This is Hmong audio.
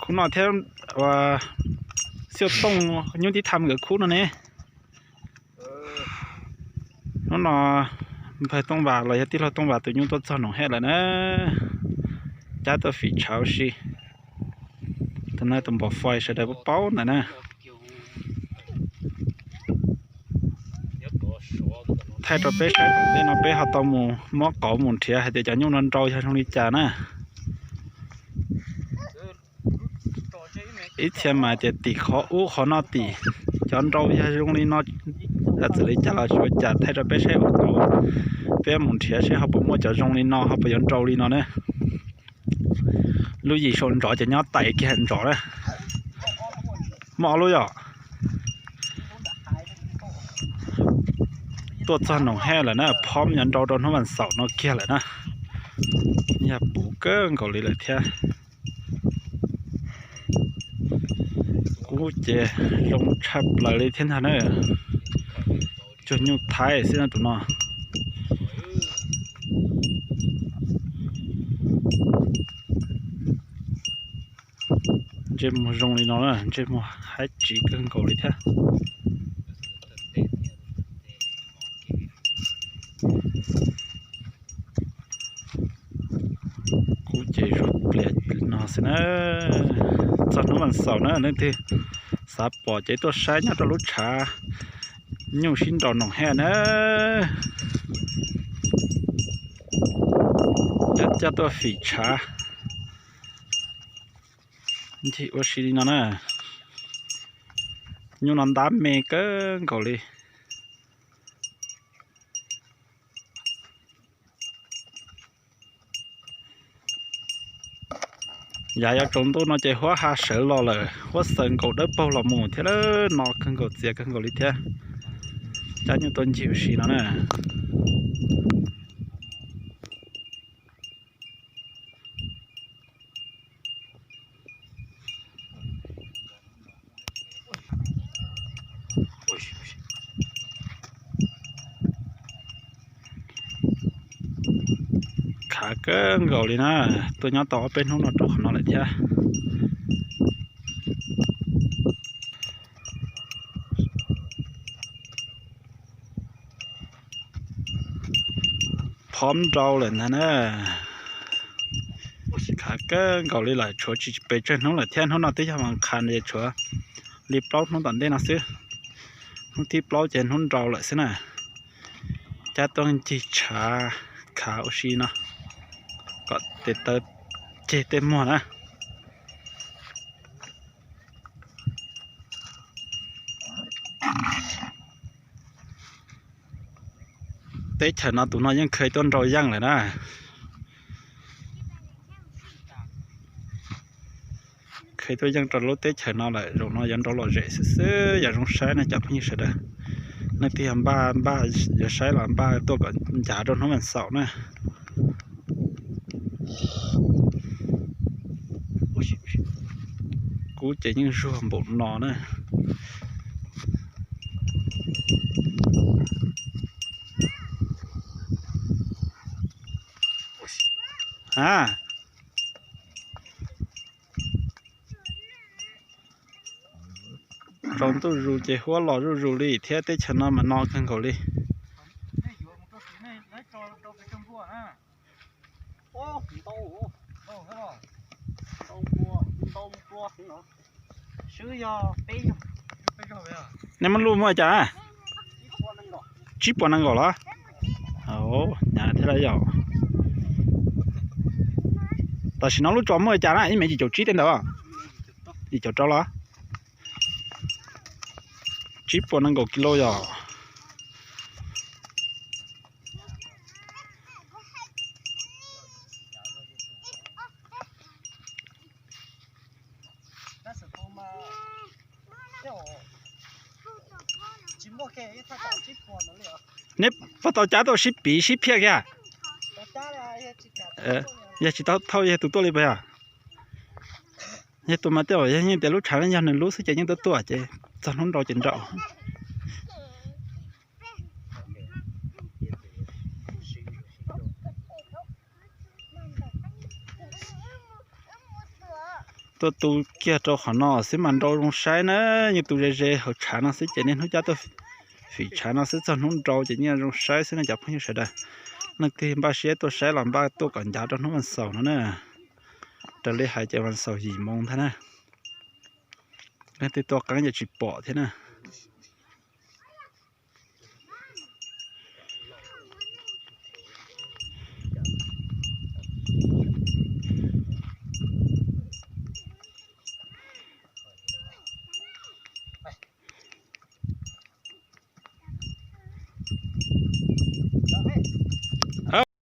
Kuv no thiab Xiaj Tooj nyuj tib tham nkawd khub no ne. Hnub no npawg Tooj Vas los yog tij laug Tooj Vas tus nyuj tuaj txog Noom Hej lawm na. Cab tuaj fim tshav ua si. Tus no tus npam fais sawv daws paub paub ntawm na. Thaij rau peb saib tom ntej no peb ho tau mus muab qauv mus nrhiav hais tias cov nyuj no nrau yog zoo li cas na. Ib txhia mas tias tim qhov ub qhov no tim, cov nrau yog zoo li no, txawm li cas los tsis ua cas, thaij rau peb saib ua tau. Peb mus nrhiav saib ho puas muaj cov zoo li no, ho puas yuav nrau li no na. Lub yim saum ntsov ces nyob tais kiag ntsov na. Muaj ob lub yom. Tuaj txog Noom Hej lawm na, phob yuav nrau rau hnub vas xaum no kiag lawm na. Yog puv kawg nkaus li lawm thiab. Kub ces zoo tshaj plaws li thiab ntag na. Cuag nyuj Thaib xwb no tus no. Ntsej muag zoo li no na, ntsej muag haib tsiv kawg nkaus li thiab. Kub ces zuag plias no xwb na. Txog hnub vas xaum na, leej twg xav pom ces tuaj saib nyob rau lub tshav nyuj sib nraus Noom Hej na. Cab coj tuaj fim tshav ncig ua si li no na. Nyuj no ntab me kawg nkaus li. Yav yuav tsaus ntuj no ces huab ha sawv los lawm, huab xaws nkaus dawb paug los mus thiab, no kawg nkaus txias kawg nkaus li thiab. Cab nyuj tuaj ncig ua si no na. Khav kawg nkaus li na, tuaj nyob tau ob peb hnub no rau qhov no lawm thiab. Phob nrau lawm ntag na. Khav kawg nkaus li lawm, tshuav tsis pes tsawg hnub lawm thiab, hnub no twb yog vas qhas es tshuav li plaub hnub tom ntej no xwb. Hnub thib plaub ces hnub nrau lawm xwb na. Cab tuaj ncig tshav khav ua si no kom tes taw ceg tej muag na. Teb chaws no tus no yeej kheev tuaj nrau yeej lawm na. Kheev tuaj yeej rau lub teb chaws no lawm, zaum no yuav nrau lom zem xwb xwb. Yog zoo saib no cov phooj ywg sawv daws, leej twg yog npaj npaj yuav saib los npaj tuaj kom ncav rau hnub vas xaum na. Kub ces yeej zuag npaum no na. A, tsaus ntuj zus ces huab los zuj zus li thiab, teb chaws no mas no kawg nkaus li. Nej muab luj muaj cas? Tsib puas nees nkaum los? Hnyav thiab yom. Tam sim no lub tso muaj cas na, ib mev yim caum tsib tej ntawd? Yim caum rau los? Tsib puas nees nkaum kis lus yom. Neb puas tau cab tuaj sib piv sib phiaj kiag? Yog tsis tau thauj yog tus tuaj li puas yog? Yog tus mas tej zaum yog yeej tias lub tshav no yog nws lub xwb ces yeej tuaj tuaj ces txog hnub nrau ces nrau. Tuaj tu kiag rau qhov no xwb mas nrau zoo saib na, yeej tu ze ze hauv tshav no xwb ces niaj hnub cab tuaj fim tshav no xwb, txog hnub nrau ces yeej zoo saib xwb no cov phooj ywg sawv daws. Leej twg npaj siab tuaj saib los npaj tuaj kom ncav rau hnub vas xaum no na. Raws li hais ces vas xaum yim moo ntag na. Leej twg tua qeeb ces tsis pom thiab na.